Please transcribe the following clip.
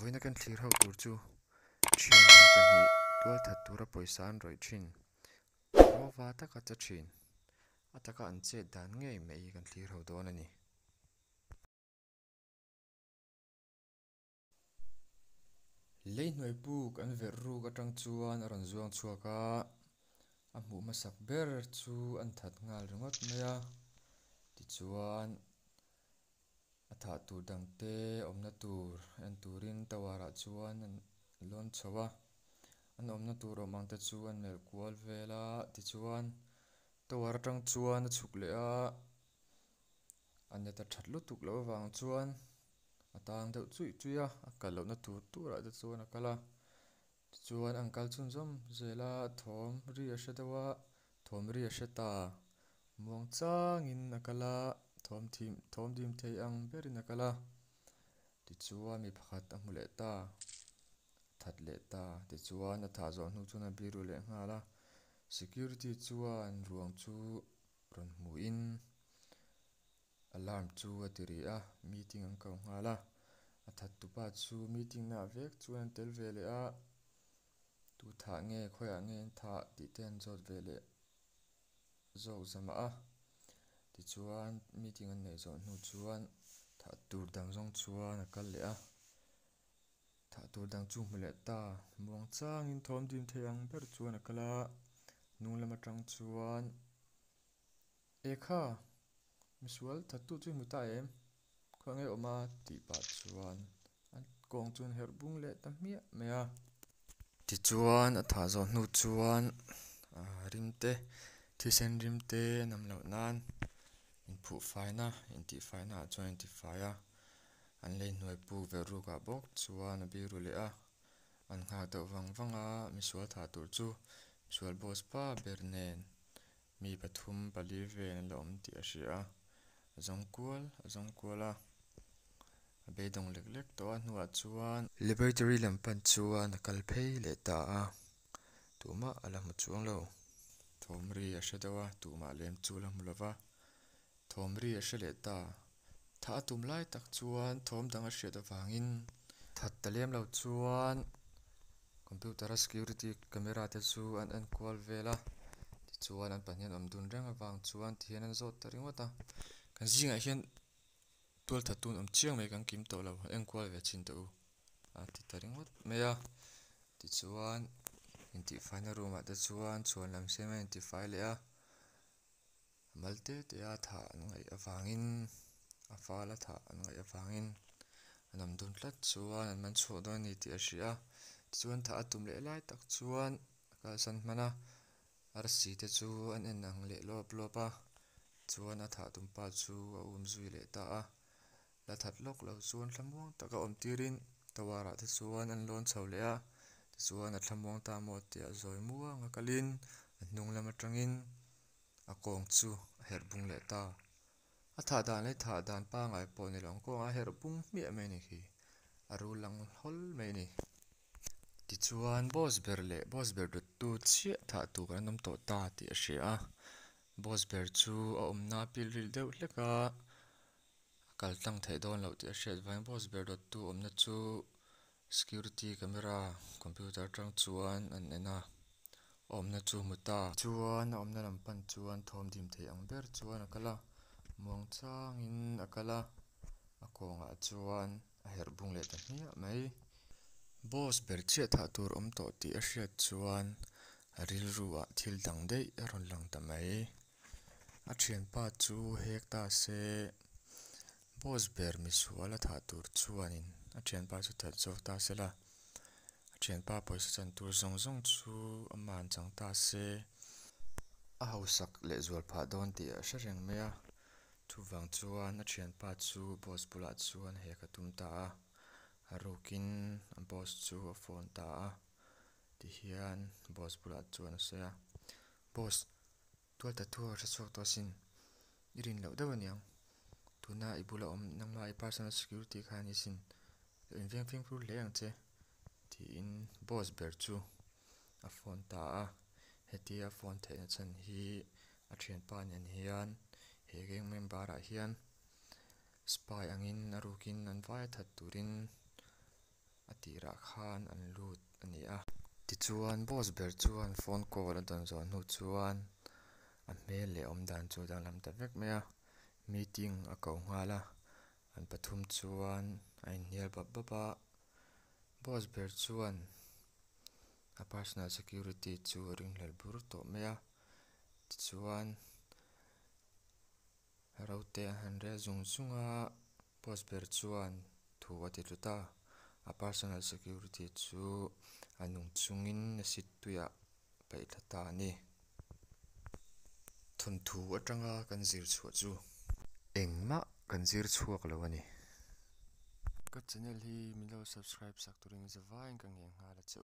Vawiina kan thlir ho tur chu thian pahnih tualthat tura pawisa an rawih thin rawva taka che thin a taka an chet dan ngei mai kan thlir ho dawn a ni. Lei hnuai puk an verh ruk atang chuan a rawn zuang chhuak a a hmuh hmasak ber chu an that nghal ringawt mai a tichuan a thah tur dang te awmna tur en turin tower ah chuan an lawn chho a an awmna tur awm ang te chu an melh kual vel a tichuan tower atang chuan a chhuk leh a a net a that lutuk loh avang chuan a tang deuh chuih chuih a a kal lohna tur turah te chuan a kal a tichuan an kal chhunzawm zel a thawm ri a hre deuh a thawm ri a hre ta muangchangin a kal a thawm thim thawm dim thei ang berin a kal a tichuan mi pakhat a hmu leh ta that leh ta tichuan a thah zawh hnu chuan a biru leh nghal a security chuan ruang chu rawn hmuin alarm chu a ti ri a meeting an ko nghal a a that tupa chu meeting naah vek chuan an tel ve leh a tu thah nge khawiah nge an thah tih te an zawt ve leh zawk za mah a tichuan meeting an neih zawh hnu chuan thah tur dang zawng chuan a kal leh a thah tur dang chu hmu leh ta muang changin thawm dim thei ang ber chuan a kal a hnung lam atang chuan e kha misual thattu chu i hmu ta em khawnge a awm a tih pah chuan an kawng chu an herh bung leh ta hmiah mai a tichuan a thah zawh hnu chuan ahh rim te thisen rim te a nam loh nan inphuh faina intihfai naah chuan a intifai a an lei hnuai puk verh ruk ah bawk chuan a biru leh a an nghak deuh vang vang a misual thah tur chu misual boss pa ber nen mi pathum pali vel an la awm tih a hria a a zawng kual a zawng kual a a beidawng lek lek tawh a hnuah chuan laboratory lam pan chuan a kal phei leh ta a tumah a la hmu chuang lo thawm ri a hre deuh a tumah lem chu a la hmu lo va thawm ri a hre leh ta thah a tum lai tak chuan thawm dang a hriat avangin that ta lem lo chuan computer a security camera te chu an en kual vel a tichuan an pahnih an awm dun reng avang chuan tihian an zawt ta ringawt a kan zingah hian tualthat tu an awm chiang mai kan kim tawh lo en kual ve chin teh u a ti ta ringawt mai a tichuan intihfaina room ah te chuan chhuan lam siam a intifai leh a mal te te a thah an ngaih avangin a fal a thah an ngaih avangin an awm dun tlat chuan an man chhuak dawn a ni tih a hria a tichuan thah a tum leh lai tak chuan a kalsan hman a arsi te chu an en ang leh lawp lawp a chuan a thah tum pa chu a um zui leh ta a la that lawk lo chuan thlamuang taka awm tirin tower ah te chuan an lawn chho leh a tichuan a thlamuang ta maw tih ah zawi muang a kalin a hnung lam atangin a kawng chu a herh bung leh ta a thah dan leh thah dan pangai pawh ni lo ang kawngah a herh bung hmiah mai a ni khi a rul ang hlawl mai a ni tichuan boss ber leh boss ber dawttu chiah thah tur an awm tawh ta tih a hria a boss ber chu a awmna a pil ril deuh hlek a a kal tlang theih dawn loh tih a hriat vangin boss ber dawttu awmna chu security camera computer atang chuan an en a a awmna chu a hmu ta chuan a awmna lam pan chuan thawm dim thei ang ber chuan a kal a muang changin a kal a a kawngah chuan a herh bung leh ta hmiah mai boss ber chiah thah tur awm tawh tih a hriat chuan a rilru ah thil dang daih a rawn lang ta mai a thianpa chu hek ta se boss ber misual a thah tur chuanin a thianpa chu that zawk ta se la a thianpa pawisa chan tur zawng zawng chu amah an chang ta se a hausak leh zual phah dawn tih a hre reng mai a chuvang chuan a thianpa chu boss bulah chuan hek a tum ta a a rukin a boss chu a phone ta a tihian boss bulah chuan a sawi a boss tual tattoo a hre chhuak tawh asin i rin loh deuh aniang tuna i bula awm nangma i personal security kha a ni sin lo inveng fimkhur hle ang che tiin boss ber chu a phone ta a hetia a phone theihna chhan hi a thianpa nen hian he gang member ah hian spy angin a rukin an vai a that turin. A tirah khan an lut a ni a tichuan boss ber chuan phone call a dawn zawh hnu chuan a hmel leh awmdan chu a danglam ta vek mai a meeting a ko nghal a an pathum chuan an inhnial bap bap a boss ber chuan a personal security chu a ringhlel bur tawh mai a tichuan ro te an han rel zung zung a boss ber chuan thu a ti tlu ta a personal security chu a nung chungin acid tuiah a paih thla ta a ni. Thawnthu atanga kan zir chhuah chu engmah kan zir chhuak lo a ni. Ka channel hi min lo subscribe sak turin zavaiin ka ngen nghal a che u.